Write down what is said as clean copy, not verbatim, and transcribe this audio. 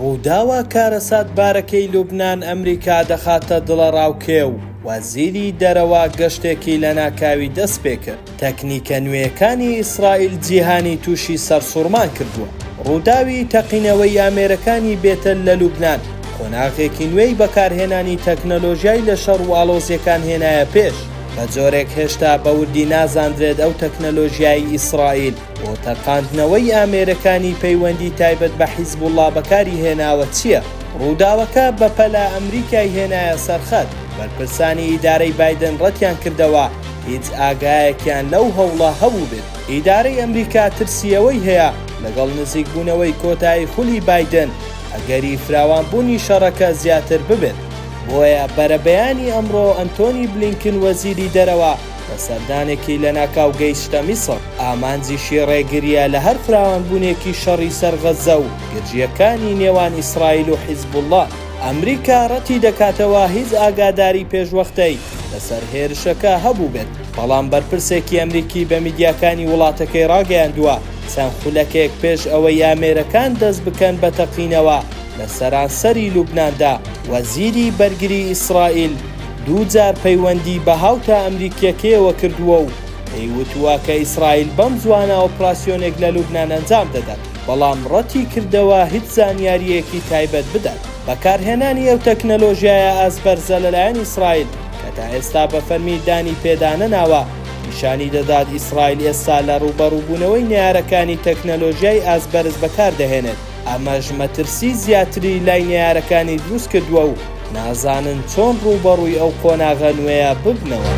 ڕووداوە کارەساتبارەکەی لوبنان ئەمریکا دەخاتە دڵەڕاوکێ و وەزیری دەرەوە گەشتێکی لەناکاوی دەستپێکرد. تەکنیکە نوێیەکانی ئیسرائیل جیهانی تووشی سەرسوڕمان کردووە. ڕووداوی تەقینەوەی ئامێرەکانی بێتەل لە لوبنان، قۆناغێکی نوێی بەکارهێنانی تەکنەلۆژیای لە شەڕ و ئاڵۆزییەکان هێنایە پێش، بە جۆرێک هێشتا بە وردی نازاندرێت ئەو تەکنەلۆژیایەی ئیسرائیل بۆ تەقاندنەوەی ئامێرەکانی پەیوەندی تایبەت بە حیزبوڵڵا بەکاری هێناوە چییە. ڕووداوەکە بەپەلە ئەمریکای هێنایە سەر خەت، بەرپرسانی ئیدارەی بایدن ڕەتیان کردەوە هیچ ئاگایەکیان لەو هەوڵە هەبووبێت. ئیدارەی ئەمریکا ترسی ئەوەی هەیە لەگەڵ نزیکبوونەوەی کۆتایی خولی بایدن، ئەگەری فراوانبوونی شەڕەکە زیاتر ببێت. بۆیە بەرەبەیانی ئەمڕۆ ئەنتۆنی بلینکن وەزیری دەرەوە بە سەردانێکی لەناکاو گەیشتە میسڕ، ئامانجیشی ڕێگرییە لە هەر فراوانبوونێکی شەڕی سەر غەززە و گرژییەکانی نێوان ئیسرائیل و حیزبوڵڵا. ئەمریکا ڕەتی دەکاتەوە هیچ ئاگاداری پێشوەختەی لەسەر هێرشەکە هەبووبێت، بەڵام بەرپرسێکی ئەمریکی بە میدیاکانی وڵاتەکەی ڕاگەیاندووە، چەند خولەکێک پێش ئەوەی ئامێرەکان دەست بکەن بە تەقینەوە لە سەرانسەری لوبناندا، وەزیری بەرگری ئیسرائیل دووجار پەیوەندی بە هاوتا ئەمریکییەکەیەوە کردووە و پێی وتووە کە ئیسرائیل بەم زووانە ئۆپراسیۆنێک لە لوبنان ئەنجام دەدات، بەڵام ڕەتی کردەوە هیچ زانیارییەکی تایبەت بدات. بەکارهێنانی ئەو تەکنەلۆژیایە ئاست بەرزە لەلایەن ئیسرائیل کە تا ئێستا بە فەرمی دانی پێدانەناوە، نیشانی دەدات ئیسرائیل ئێستا لە ڕووبەڕووبوونەوەی نەیارەکانی تەکنەلۆژیای ئاست بەرز بەکاردەهێنێت، ئەمەش مەترسی زیاتری لای نەیارەکانی دروستکردووە و نازانن چۆن ڕووبەڕووی ئەو قۆناغە نوێیە ببنەوە.